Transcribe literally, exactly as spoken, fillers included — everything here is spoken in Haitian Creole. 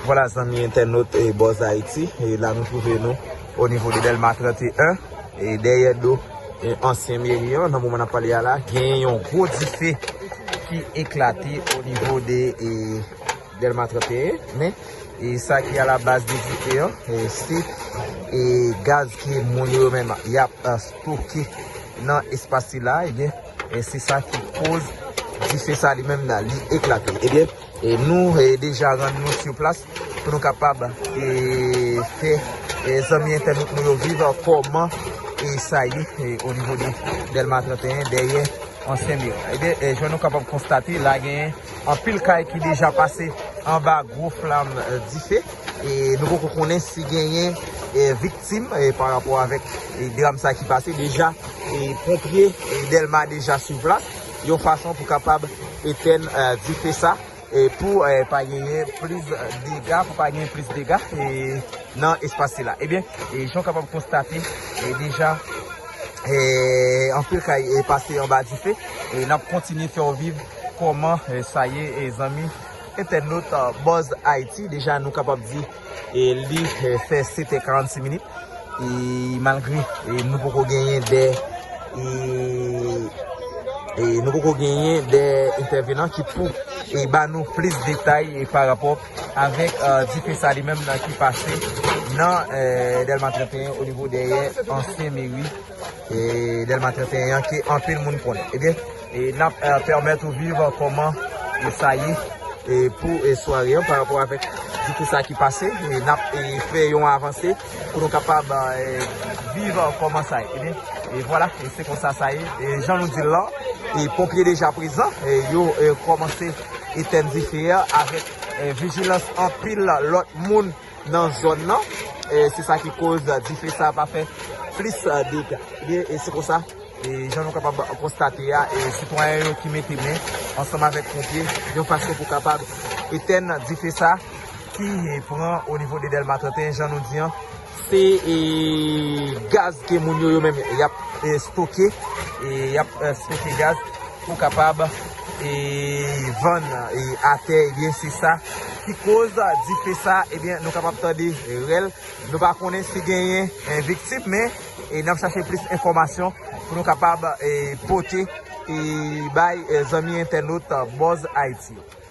Vwala, zanmi entènot e Buzz Haiti, e la nou twouve nou o nivo de Dèlma trannteyen, e dèyè do e ansyen meri an, nan moman n ap pale a la, gen yon gwo dife ki eklate o nivo de e, Dèlma trannteyen, men e sa ki alabaz de dife an, e se e gaz ke moun yo menm y ap e, stoke nan espas sila, ebyen, e se sa ki koz dife sa li menm la, li eklate. Ebyen, e nou e, deja rann nou sou plas pou nou kapab e, fè e, zanmi entènot nou yo viv kòman e, sa ye e, o nivo de Dèlma trannteyen dèyè ansyen meri. Ebyen, e, jan nou kapab konstate, la genyen anpil kay ki deja pase anba gwo flam e, dife. E nou poko konnen si genyen e, viktim e, pa rapò avèk e, dram sa ki pase. Deja, e, ponpye e, Dèlma deja sou plas yon fason pou kapab etèn e, dife sa e, pou e, pa genyen plis dega, pou pa genyen plis dega e, nan espas sila. Ebyen, e, jan w kapab konstate, e, deja e, anpil kay e, pase anba dife. E n ap kontinye fè w viv kòman e, sa ye, e, zanmi entènot e, Buzz Haiti. Deja nou kapab di e, li e, fè sèt è karannsis minit. E malgre e, nou poko genyen de e, e nou poko genyen de entèvenan ki pou e, ba nou plis detay e, pa rapò avèk e, dife sa li menm nan ki pase nan e, Dèlma trannteyen o nivo dèyè ansyen meri e, Dèlma trannteyen an ke anpil moun konnen. Ebyen, e n ap e, pèmèt ou viv kòman e, sa ye e, pou e, sware an pa rapò avèk dife sa ki pase. E n ap e, fè yon avanse pou nou kapab e, viv kòman sa ye. Ebyen, e vwala, e se konsa sa ye. E jan nou di l lan, e ponpye deja prezan, e yo e, kòmanse etèn dife a avèk e, vijilans anpil lòt moun nan zòn nan. E se sa ki koz dife sa pa fè plis e, dega. Ebyen, e se konsa, e jan nou kapab konstate a, e sitwayen yo ki mete men ansanm avèk ponpye yon fason pou kapab etèn dife sa ki e, pran o nivo de Dèlma trannteyen, jan nou di an, se e, gaz ke moun yo, yo menm, y ap e, stoke, e y ap e, stoke gaz pou kapab e, vann e, atè, ebyen, se sa ki koz dife sa, ebyen, nou kapab tande rèl. Nou pa konnen si genyen e, viktim, men e, n ap chache plis enfòmasyon pou nou kapab e, pote e, bay e, zanmi entènot Buzz Haiti yo.